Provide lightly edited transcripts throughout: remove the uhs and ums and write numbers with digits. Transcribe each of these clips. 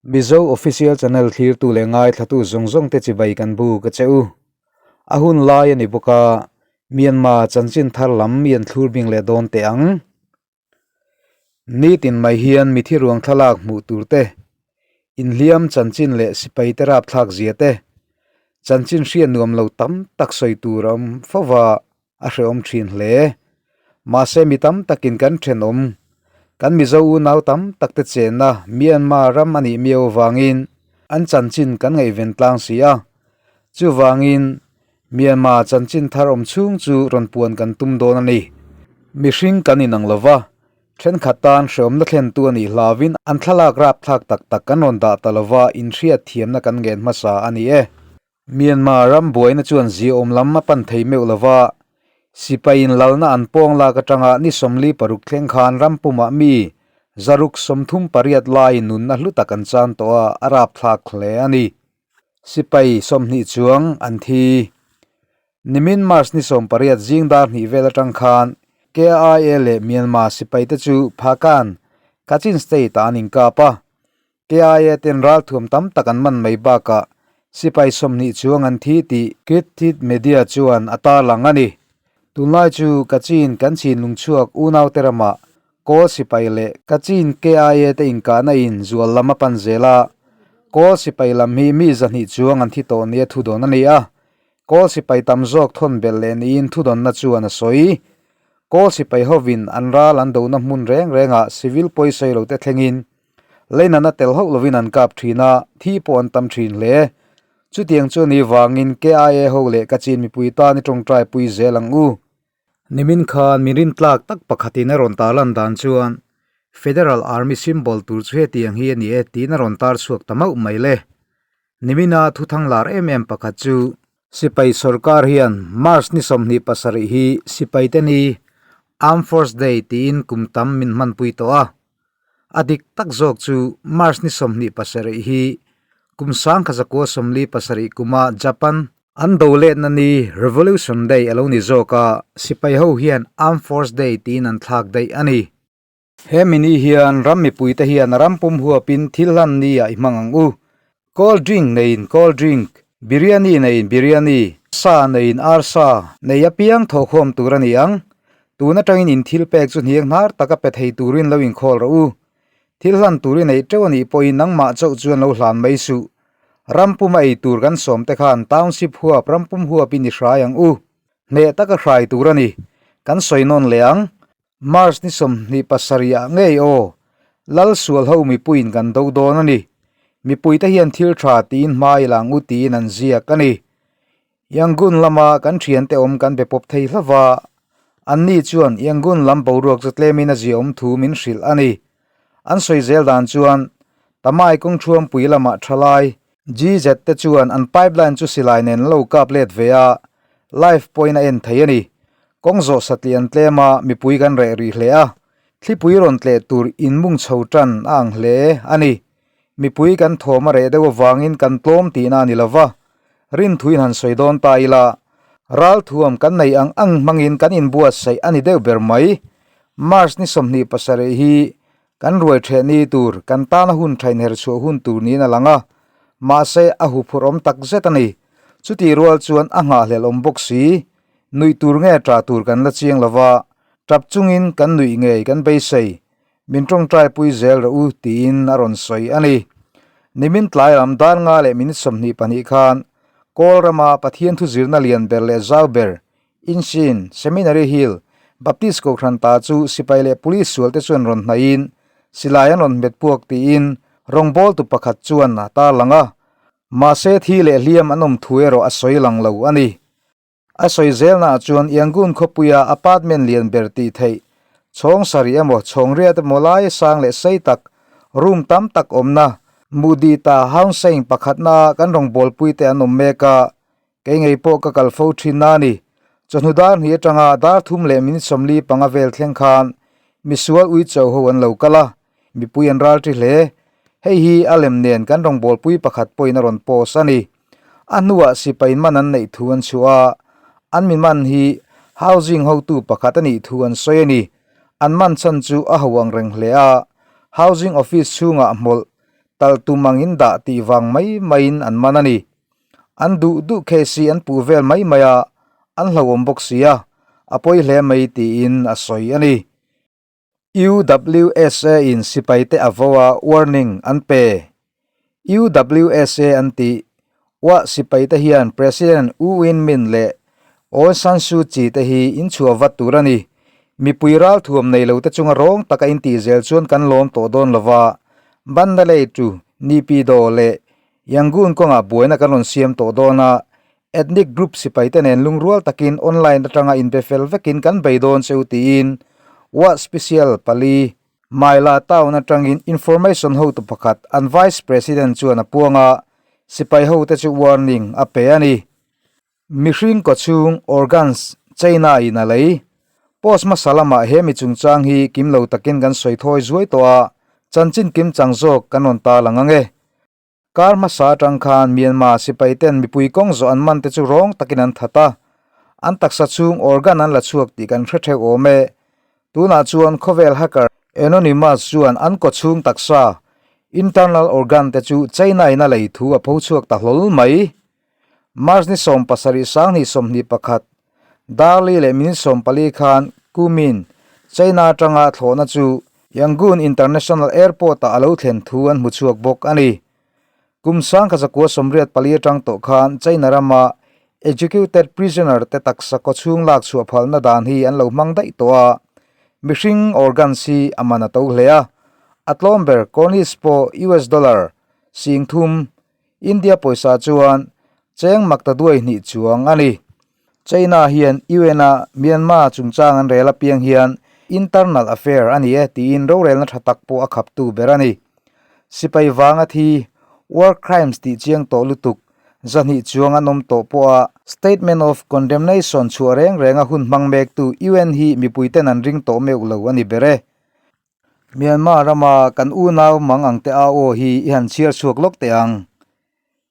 Mizo Official Channel thlirtu leh ngaithlatu zawng zawng te chibai kan bu ka che u. A hun lai a ni bawk a, Myanmar chanchin thar lam mi an thlur bing leh dawn teh ang. Nitin mai hian mithi ruang thlalak hmuh tur te, inhliam chanchin leh sipai te rapthlak zia te, chanchin hriat nuam lo tam tak sawi tur a awm fo va, a hrehawm thin hle. Mahse mi tam takin kan thenawm, kan Mizo unau tam tak te chenna Myanmar ram a nih miau avangin an chanchin kan ngaihven tlang si a. Chuvangin Myanmar chanchin thar awm chhung chu rawn puan kan tum dawn a ni. Mihring kan inang lo va, thenkhat tan hrehawmna thlentu a nih hlauhin an thlalak rapthlak tak tak kan rawn dah ta lo va, inhriat thiamna kan ngen hmasa a ni e. Myanmar ram buaina chuan ziaawm lam a pan thei meuh lova, sipaiin lalna an pawng lak atanga ni 46 thleng khan ram pumah mi 138 laiin nunna hlu tak an chan tawh a, a rapthlak hle a ni. Sipai 20 chuang an thi. Nimin March ni 18 zing dar hnih vel atang khan KIA leh Myanmar sipaite chu Phakan, Kachin State-ah an inkap a, KIA ten ralthuam tam tak an man mai bakah sipai 20 chuang an thi tih Khit Thit Media chuan a tarlang a ni. Tunlai chu Kachin kan chin lungchhuak unaute ramah Kawl sipai leh Kachin KIA te inkahna in zual lam a pan zel a, Kawl sipai lam hi mi 200 chuang an thi tawh nia thudawn a ni a, Kawl sipai tam zawk thawn belh leh niin thudawnna chuan a sawi. Kawl sipai hovin an ral an dohna hmun reng rengah civil pawisawi lote thlengin Leinana tel hauh lovin an kap thin a, thi pawh an tam thin hle. Chutiang chu ni vangin KIA ho leh Kachin mipui tan i tawngtai pui zel ang u. Nimin khan mi rintlak tak pakhatin a rawn tarlan dan chuan Federal Army symbol tur chu hetiang hi a ni e tiin a rawn tar chhuak ta mauh mai le. Nimina thuthang lar em em pakhat chu Sipai sorkar hian March ni 27 hi sipaite ni Armed Force Day tiin kum tam min hmanpui tawh a. A dik tak zawk chu March ni 27 hi kum 1947 kuma Japan an do letna ni Revolution Day a lo ni zawk a, sipai ho hian Armed Force Day tiin an thlak daih a ni. He mini hian ram mipuite hian a ram pum huapin thil hlan ni ah i hmang ang u. Cold drink neiin cold drink, biryani neiin biryani, sa neiin arsa nei apiang thawhkhawm tur a ni ang. Tun atangin in thil pek chu hniang hnar taka pe thei turin lo inkhawl rawh u. Thil hlan tur i neih teuh a nih pawhin nangmah chauh chuan lo hlan mai suh. Ram puma ei tur kan sawm te khan township huap ram pum huapin i hrai ang u. Hneh taka hrai tur a ni. Kan sawi nawn leh ang. March ni 27 ah ngei aw, Lal sual ho mipuiin kan do dawn a ni. Mipuite hian thil tha tiin hma i lang u tiin an ziak a ni. Yangon lama kan thiante awm kan be pawp thei hlauh a, anni chuan Yangon lam boruak chu tlemin a ziaawm thu min hrilh a ni. An sawi zel dan chuan Tamai kawngthuampui lamah thalai GZ te chuan an pipeline chu silai nen an lo kap let ve a, live pawhin a en thei a ni. Kawng zawh satliah an tlem a, mipui kan reh rih hle a, thlipui rawn tleh tur inmung chho tan a ang hle a ni. Mipui kan thawm a reh deuh avangin kan tlawm tihna a ni lo va, rinthuin han sawi dawn ta ila, ralthuam kan nei ang ang hmangin kan inbuatsaih a ni deuh ber mai. March ni 27 hi Kan ruai ṭheh ni tur, kan tana hun ṭha inher chhuah hun tur niin a lang a, mahse a huphurh awm tak zet a ni. Chutih rual chuan a nghahhlelh awm bawk si. Nuih tur nge ṭah tur kan la chiang lo va, ṭap chungin kan nuih ngei kan beisei. Min ṭawngṭai pui zel rawh u tiin a rawn sawi a ni. Nimin tlai lam dar nga leh minute 22 khan Kawl rama Pathian thuzirna lian ber leh zau ber Insin, Seminary Hill, Baptist Kohhran ta chu sipai leh police sualte chuan rawn hnaihin silai an rawn hmet puak tiin rawngbawltu pakhat chuan a tarlang a, mahse thi leh hliam an awm thu erawh a sawi lang lo a ni. A sawi zelnaah chuan Yangon khawpuia apartment lian ber tih theih chhawng sarih emaw chhawng riat emaw lai sang leh sei tak room tam tak awmna Mudita Housing pakhatna kan rawngbawlpuite an awm mek a, Kei ngei pawh ka kal fo thin na ni. Chawhnu dar hnih atanga dar thum leh minute 45 vel thleng khan misual uicho ho an lo kal a, mipui an ral ṭi hle. Hei hi a lem nen kan rawngbawlpui pakhat pawhin a rawn post a ni. A hnuah sipai man an neih thu an chhuah a, an mi man hi housing hotu pakhat a nih thu an sawi a ni. An man chhan chu a ho ang reng hle a, housing office chhungah hmawlh. Talh tum angin dah tih vang mai maiin an man a ni. An duh duh case hi an puh vel mai mai a, an hlauhawm bawk si a, a pawi hle mai tiin a sawi a ni. UWSA in sipaite a vo a warning an pe. UWSA an tih Uah sipaite hian President U Win Myint leh Aung San Suu Kyi te hi inchhuah vat tur a ni. Mipui ralthuam nei lote chunga rawng taka intih zel chuan kan lawm tawh dawn lova, Mandalay to Naypyidaw leh Yangon kawngah buaina kan rawn siam tawh dawn a, ethnic group sipaite nen lungrual takin online atanga inbe fel vekin kan bei dawn cheu tiin Uah Special pali Maila town atangin information hotu pakhat an vice president chuan a puang a, sipai hote chu warning a pe a ni. Mihring kawchhung, organs, China in a lei. Post hmasa lamah he mi chungchang hi kim lo takin kan sawi thawi zuai tawh a, chanchin kim chang zawk kan rawn ta lang ang e. Kar hmasa atang khan Myanmar sipai ten mipui kawng zawh an man te chu rawng takin an that a, an taksa chhung organ an la chhuak tih kan hre theuh awm e. Tunah chuan khawvel hacker Anonymous chuan an kaw chhung taksa, internal organ, te chu China in a lei thu a pho chhuak ta hlawl mai. March ni 70 2021, Darli leh minute 14 khan kumin China atanga thlawhna chu Yangon International Airport-ah a lo thlen thu an hmu chhuak bawk a ni. Kum 1984 atang tawh khan China rama executed prisoner te taksa kawchhung lak chhuah phalna dan hi an lo hmang daih tawh a, mihring organs hi a man a to hle a, a tlawm ber Cornish pawh US dollar 3000, India pawisa chuan cheng makta duai hnih chuang a ni. China hian UN-a Myanmar chungchang an rel apiang hian internal affair a ni e tiin rorelna tha tak pawh a khaptu ber a ni. Sipai vanga thi, war crimes tih chiang tawh lutuk, zahnih chuang an awm tawh pawha statement of condemnation chhuah reng renga hun hmang mektu UN hi mipuiten an ring tawh meuh lo a ni ber e. Myanmar rama kan unau mang ang te a aw hi i han chhiar chhuak lawk teh ang.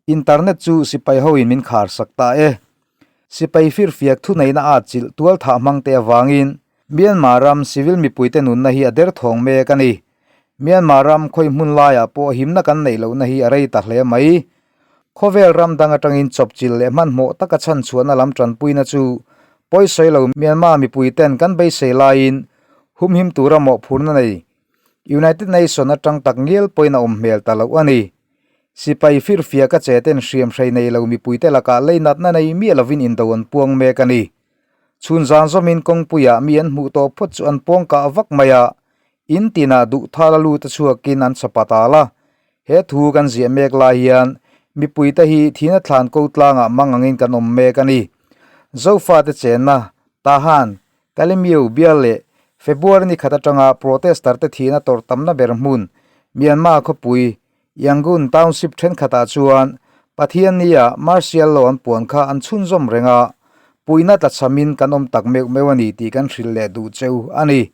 Internet chu sipai hoin min khar sak ta e. Sipai firfiak thuneihna a chilh tual thah hmang te avangin Myanmar ram civil mipuite nunna hi a derthawng mek a ni. Myanmar ram khawi hmun laiah pawh himna kan neih lohna hi a rei ta hle mai. Khawvel ram dang atangin chawpchilh leh hmanhmawh taka chhanchhuahna lam tanpuina chu pawisawi lo Myanmar mipuiten kan beisei laiin humhim tura mawhphurna nei United Nation atang tak ngial pawhin a awm hmel ta loh a ni. Sipai firfiak a che ten hriam hrei nei lo mipuite lakah leinatna nei miah lovin indo an puang mek a ni. Chhun zan zawmin kawngpuiah mi an hmuh tawh phawt chu an puang kah vak mai a, in tinah duh thal a lut a chhuakin an chapa tal a. He thu kan ziah mek lai hian mipuite hi thina thlan ko tlangah mang angin kan awm mek a ni. Zofate chenna, Tahan, Kalemyo bial leh February ni khat atanga protester te thihna tawrh tamna ber hmun Myanmar khawpui Yangon Township thenkhatah chuan Pathiannia martial law an puan kha an chhunzawm reng a, puihna tlachhamin kan awm tak meuh meuh a ni tih kan hrilh leh duh cheu a ni.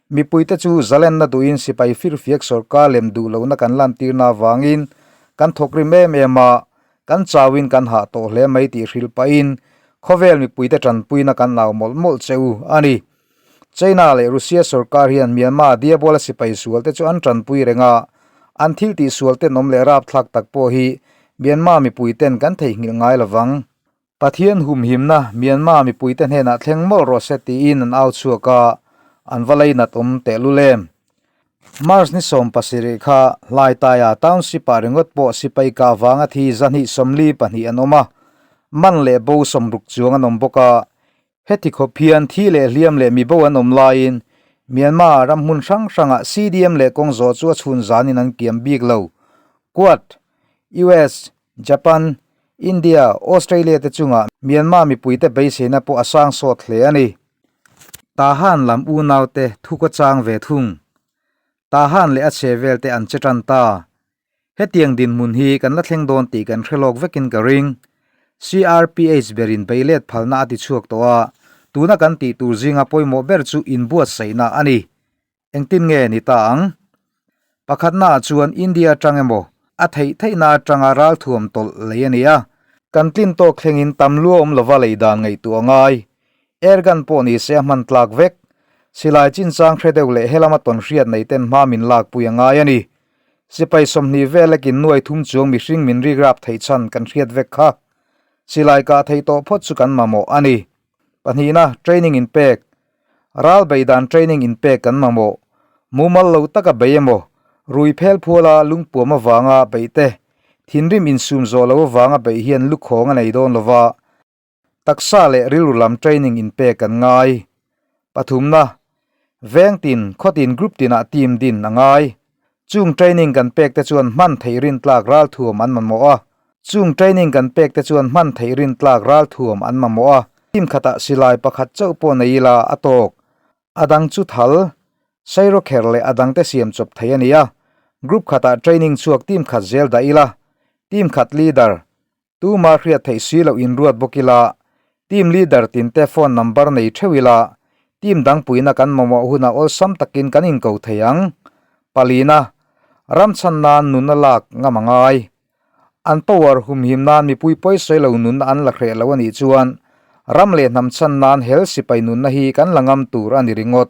Mipuite chu zalenna duhin sipai firfiak sawrkar lem duh lohna kan lantirna avangin kan thawkrim em em a, kan chauin kan hah tawh hle mai tih hrilh pahin khawvel mipuite tanpuina kan nau mawlh mawlh cheu a ni. China leh Russia sawrkar hian Myanmar diabola sipai sual te chu an tanpui reng a, an thil tih sual tenawm leh rapthlak tak pawh hi Myanmar mipui ten kan theihnghilh ngai lovang. Pathian humhimna Myanmar mipui te hnenah thleng mawlh rawh se tiin an au chhuak a, an va leinat awm tehlul em. March ni 17 kha Hlaitaia Township-ah ringawt pawh sipai kah vanga thi 242 an awm a, man leh bo 60 chuang an awm bawk a, Heti khawp hian thi leh hliam leh mibo an awm laiin Myanmar ram hmun hrang hrangah CDM leh kawng zawh chu a chhun zanin an kiam bik lo. Quad, US, Japan, India, Australia te chungah Myanmar mipuite beiseina pawh a sang sawt hle a ni. Tahan lam unaute thu ka chang ve thung. Tahan leh a chhe velte an che tan ta. Hetiang dinhmun hi kan la thleng dawn tih kan hre lawk vekin ka ring. CRPH berin beilet phalna a ti chhuak tawh a, tuna kan tih tur zinga pawimawh ber chu inbuatsaihna a ni. Engtin nge ni ta ang? Pakhatnaah chuan India atang emaw, a theih theihna atanga ralthuam tawlh lei a ni a. Kan tlin tawk thlengin tam lua awm lova lei dan ngaihtuah a ngai. Airgun pawh ni se a hman tlak vek. Silai chinchang hre deuh leh helama tawnhriat nei ten hma min lakpui a ngai a ni. Sipai 20 vel akin nuai thum chuang mihring min rikrap theih chhan kan hriat vek kha. Silai kah theih tawh phawt chu kan mamawh a ni. Pahnihna, training inpek. Ral bei dan training inpek kan mamawh. Mumal lo taka bei emaw, rui phel phuala lungpuam avanga beih te, thinrim insum zawh lo avanga beih hian lukhawng a nei dawn lova, taksa leh rilru lam training inpek kan ngai. Pathumna, veng tin, khaw tin group tinah team din a ngai. Chung training kan pek te chuan hman theih rintlak ralthuam an mamawh a. Chung training kan pek te chuan hman theih rintlak ralthuam an mamawh a. Team khatah silai pakhat chauh pawh nei ila a tawk. A dang chu thal, sairawkher leh a dangte siam chawp thei a ni a. Group khatah training chhuak team khat zel dah ila. Team khat leader, Tuma hriat theih si loh inruat bawk ila, team leader tinte phone number nei theuh ila, team dang puina kan mamawh hunah awlsam takin kan inko thei ang. Palina, ram chhan nan nunna lak ngam a ngai. An power humhim nan mipui pawisawi lo nunna an la hreh lo a nih chuan ram leh hnam chhan nan hel sipai nunna hi kan la ngam tur a ni ringawt.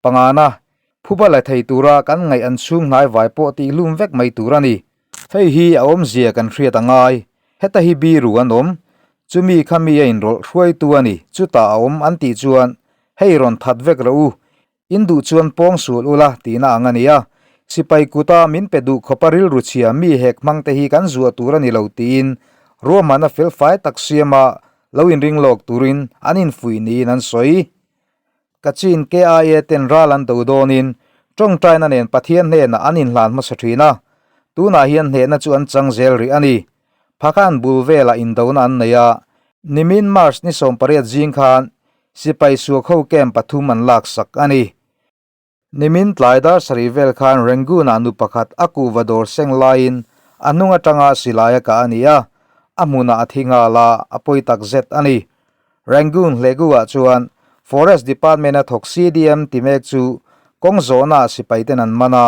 Pangana, phuba la thei tura kan ngaih an chhung hnai vai pawh tihhlum vek mai tur a ni. Hei hi a awmzia kan hriat a ngai. Heta hi biru an awm. Chumi kha mi a inrawlh hruaitu a ni. Chutah a awm an tih chuan, Hei rawn that vek rawh u. In duh chuan pawng sul ula tihna ang a ni a. Sipai kuta min pe duh khawpa rilru chhia mi hek hmang te hi kan zuah tur a ni lo tiin ruahmanna felfai tak siama lo inring lawk turin an infuih niin an sawi. Kachin KIA ten ral an do dawnin tawngtaina nen Pathian hnenah an inhlan hmasa thin a, tunah hian hnehna chu an chang zel rih a ni. Phakhan bul velah indona an nei a, nimin March ni 18 zing khan sipai suak ho camp pathum an laksak a ni. Nimin tlai dar sarih vel khan Rangoon-ah nu pakhat a kuhva dawr seng laiin a hnung atanga silai a kah a ni a, a hmunah a thi nghal a, a pawi tak zet a ni. Rangoon Hlegu-ah chuan Forest Department-a thawk CDM ti mek chu kawng zawhnaah sipai ten an man a,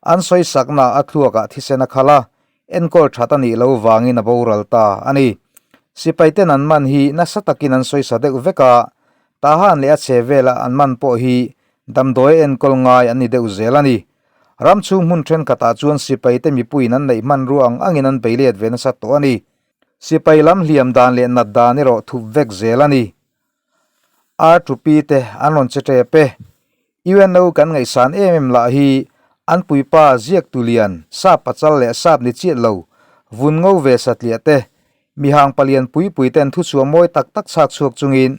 an sawisaknaah a thluakah thisen a khal a, enkawl that a nih loh vangin a boral ta a ni. Sipai ten an man hi nasa takin an sawisa deuh vek a, Tahan leh a chhe vela an man pawh hi Damdawi enkawl ngai an ni deuh zel a ni. Ram chhung hmun thenkhatah chuan sipaite mipuiin an neih hmanrua ang angin an bei let ve nasa tawh a ni. Sipai lam hliam dan leh nat dan erawh thup vek zel a ni. Ar Tupi te an rawn che tep e. UNO kan ngaihsan em em lah hi an puipa ziaktu lian, sap pachal leh sap ni chiat lo, vun ngo ve satliah te, mihang palian pui pui ten thuchhuah mawi tak tak chhak chhuak chungin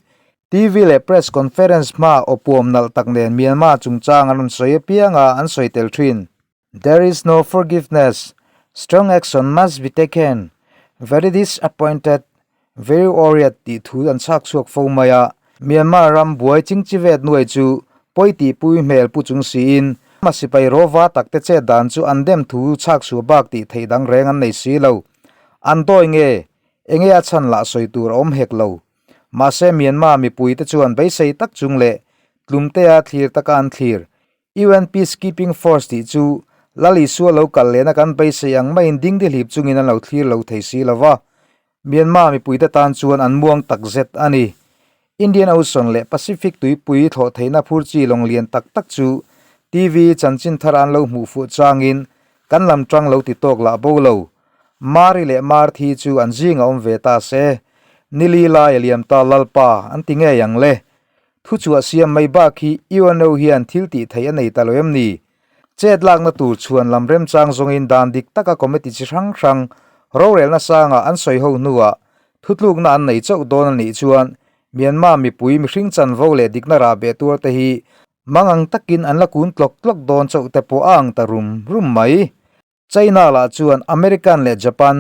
TV leh press conference hma awpuam nalh tak nen Myanmar chungchang an rawn sawi apianga an sawi tel thin. There is no forgiveness, strong action must be taken, very disappointed, very worried tih thu an chhak chhuak fo mai a. Myanmar ram buai chingchivet nuai chu pawi tihpui hmel pu chung siin a sipai rawva takte chet dan chu an dem thu chhak chhuah bak tih theih dang reng an nei si lo. An dawi nge? Enge a chhan lah sawi tur a awm hek lo. Mahse Myanmar mipuite chuan beisei tak chung leh tlumtea thlir taka an thlir. UN Peacekeeping Force tih chu Lal Isua lo kal lehna kan beisei ang maiin dingdihlip chungin an lo thlir lo thei si lo va. Myanmar mipuite tan chuan an muang tak zet a ni. Indian Ocean leh Pacific tuipui thlawh theihna phur chi lawng lian tak tak chu TV chanchin thar an lo hmuh fuh changin kan lam tang lo ti tawk lah bo lo. Mari leh Marthi chu an zingah awm ve ta se, Nili lai a liam ta Lalpa an ti ngei ang le. Thuchhuah siam mai bak hi UNO hian thil tih theih a nei ta lo em ni? Chet lakna tur chhuan lam remchang zawngin dan dik taka committee chi hrang hrang rorelna sangah an sawi ho hnuah thutlukna an nei chauh dawn a nih chuan Myanmar mipui mihring chanvo leh dikna rah beh tuar te hi mangang takin an la kun tlawk tlawk dawn chauh te pawh a ang ta rum rum mai. China lah chuan American leh Japan,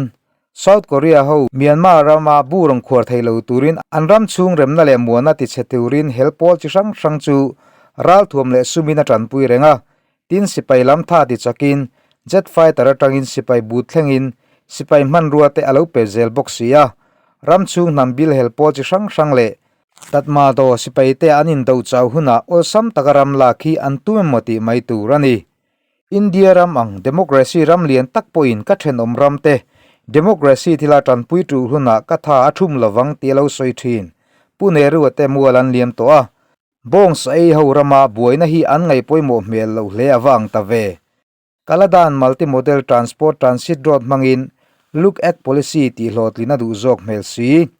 South Korea ho Myanmar rama bu rawn khuar thei lo turin an ram chhung remna leh muana tichhe turin hel pawl chi hrang hrang chu ralthuam leh sumin a tanpui reng a. Tin sipai lam tha ti chakin jet fighter atangin sipai but thlengin sipai hmanrua te a lo pe zel bawk si a. Ram chhung hnam bil hel pawl chi hrang hrang leh Tatmadaw sipai te an indo chau hunah awlsam taka ram lak hi an tum emaw tih mai tur a ni. India ram ang democracy ram lian tak pawhin ka thenawm ram te democracy thila tanpui tuh hunah ka tha a thum lovang tih a lo sawi thin. Pu Nehru-a te mual an liam tawh a. Bawng sa ei ho rama buaina hi an ngaih pawimawh hmel loh hle a va ang ta ve. Kaladan Multi-Modal Transport Transit Road hmangin Look Act Policy tih hlawhtlin a duh zawk hmel si.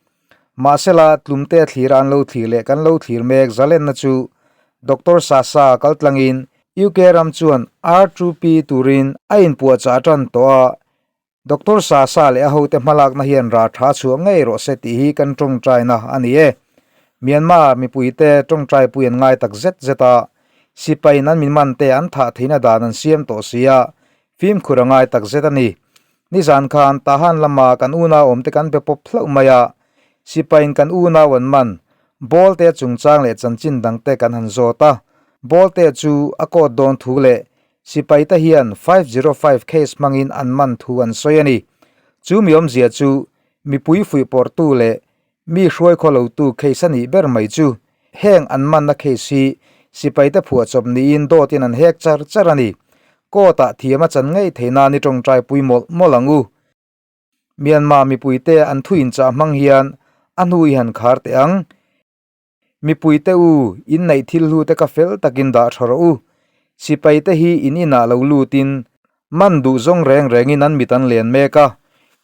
Mahsela, tlumte a thlir a an lo thlir leh kan lo thlir mek zalenna chu Doctor Sasa kaltlangin UK ram chuan R2P turin a inpuahchah tan tawh a, Doctor Sasa leh a hote hmalakna hian rah tha chhuah ngei rawh se tih hi kan tawngtaina a ni e. Myanmar mipuite tawngtaipui an ngai tak zet zet a, sipaiin an min mante an thah theihna dan an siam tawh si a, fimkhur a ngai tak zet a ni. Nizan khan Tahan lama kan unau awmte kan be pawp hlauh mai a, sipaiin kan unau an man, Bawlte chungchang leh chanchin dangte kan han zawt a, Bawlte chu a court dawn thu leh Sipaite hian 505 case hmangin an man thu an sawi a ni. Chu mi awmzia chu mipui fuihpawrhtu leh mi hruai khaw lotu case a nih ber mai chu. Heng an manna case hi sipaite phuahchawp niin dawtin an hek char char a ni. Court-ah thiam a chan ngei thei nan i tawngtai pui mawlh mawlh ang u. Myanmar mipuite an thu inchah hmang hian a hnu i han khar teh ang. Mipuite u, inneih thil hlu te ka fel takin dah tha rawh u. Sipaite hi in inah lo lutin man duh zawng reng rengin an mit an len mek a.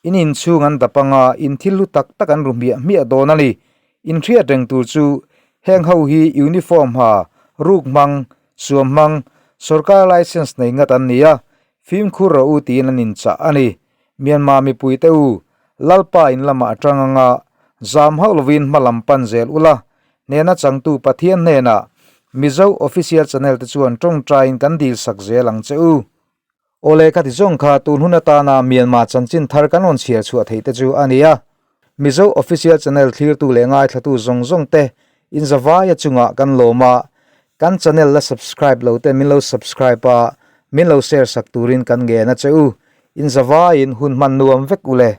In inchhung an dap anga in thil hlu tak tak an ru hmiah hmiah dawn a ni. In hriat reng tur chu heng ho hi uniform ha, ruk hmang, suam hmang, sorkar licence nei ngat an ni a, fimkhur rawh u tiin an inchah a ni. Myanmar mipuite u, Lalpa in lamah a tang anga, zam hauh lovin hma lam pan zel ula, hnena changtu Pathian hnenah Mizo Official Channel te chuan tawngtaiin kan dil sak zel ang che u. Awle ka ti zawng kha tun hun atana Myanmar chanchin thar kan rawn chhiar chhuah theih te chu a ni a. Mizo Official Channel thlirtu leh ngaithlatu zawng zawng te in zavaia chungah kan lawm a, kan channel la subscribe lo te min lo subscribe a, min lo share sak turin kan ngen a che u. In zavaiin hun hman nuam vek u le.